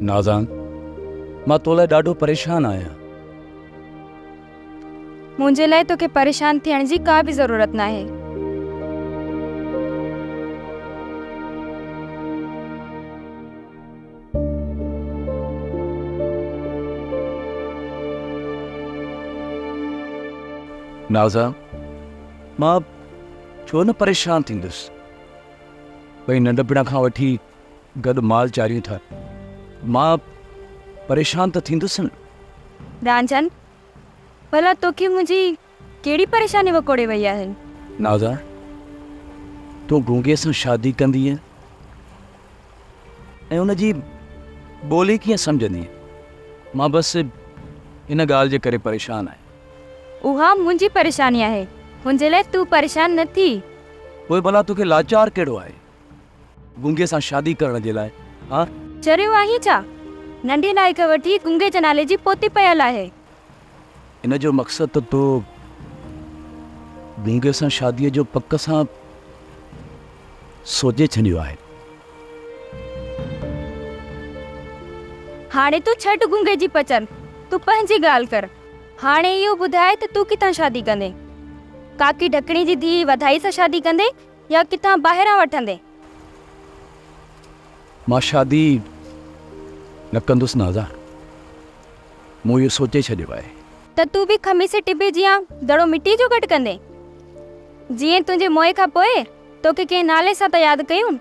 نازان، مان تو لاء ڏاڍو پريشان آهيان. منهنجي لاء توکي پريشان ٿيڻ جي ڪا به ضرورت ناهي. نازان، مان ڇو نه پريشان ٿيندس. ٻئي ننڍپڻ کان وٺي گڏ مال چاريون ٿا. مان پريشان ته ٿيندس نه. رانجهن، ڀلا توکي منهنجي ڪهڙي پريشاني وڪوڙي وئي آهي؟ نازا، تون گونگي سان شادي ڪندينء ۽ ان جي ٻولي ڪيئن سمجهندينء؟ مان بس ان ڳالهه جي ڪري پريشان آهيان. اها منهنجي پريشاني آهي، هن جي لاء تون پريشان نه ٿي. پوء ڀلا توکي لاچار ڪهڙو آهي؟ گونگي سان شادي ڪرڻ جي لاء ها؟ چريو آهين ڇا؟ ننڍي لائق وٺي گونگي جي نالي جي پوتي پيل آهي. ان جو مقصد ته تو گونگي سان شاديء جو پڪ سان سوچي ڇڏيو آهي. هاڻي تون ڇڏ گونگي جي پچر، تون پنهنجي ڳالهه ڪر. هاڻي اهو ٻڌاء ته تون ڪٿان شادي ڪندين؟ ڪاڪي ڍڪڻي جي ڌيء وڌائي سان شادي ڪندين يا ڪٿان ٻاهران وٺندين؟ مان شادي نه ڪندس نازا. مون اهو سوچي ڇڏيو آهي. ته تون به خميسي ٽٻي جيان دڙو مٽيء جو گڏ ڪندين؟ جيئن تنهنجي موئي کان پوء توکي ڪنهن نالي سان ته ياد ڪيون.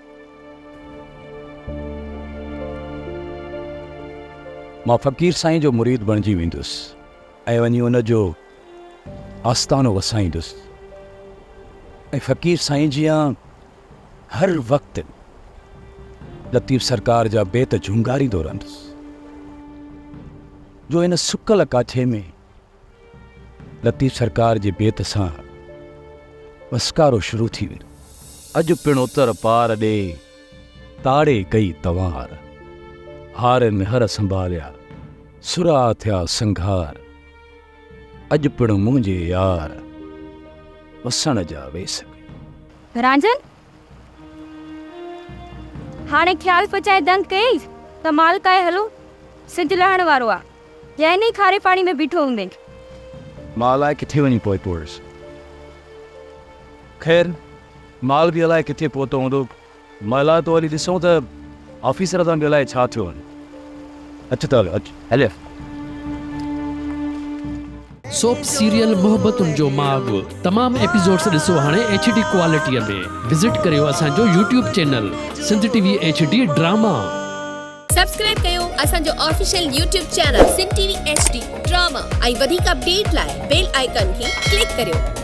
مان فقير سائين جو مريد بڻجي ويندس ۽ وڃي ان جو آستانو وسائيندس ۽ فقير سائين جيان هر وقت لطيف سرڪار جا بيت جهونگاريندو رهندس جو ان سڪل ڪاڇي ۾ لطيف سرڪار جي بيت سان وسڪارو شروع ٿي ويندو. اڄ پڻ اتر پار ڏي تاڙي ڪئي تنوار، هارين هر سنڀاليا سرها ٿيا سنگهار. اڄ پڻ منهنجي يار وسڻ جا ويس ۾. رانجهن! هاڻي خيال پچائي دنگ ڪيئي ته مال ڪاهي هلو، سج لهڻ وارو آ، يا انهي کاري پاڻي ۾ بيٺو هوندين. مان الائي ڪٿي وڃي پهتو هيس. خير، مال به الائي ڪٿي پهتو هوندو. مهلا تو هلي ڏسون ته آفيسر سان به الائي ڇا ٿيو آهي. اچ ته هل اچ هليا. سوپ سيريل محبتن جو ماڳ تمام ايپيسوڊس ڏسو هاڻي ايڇ ڊي ڪوالٽي ۾ وزٽ ڪريو اسان جو YouTube channel Sindh T V H D drama. Subscribe ڪيو اسان جو official YouTube channel Sindh T V H D drama ۽ وڌيڪ اپڊيٽ لاء بيل آئيڪان کي ڪلڪ ڪريو.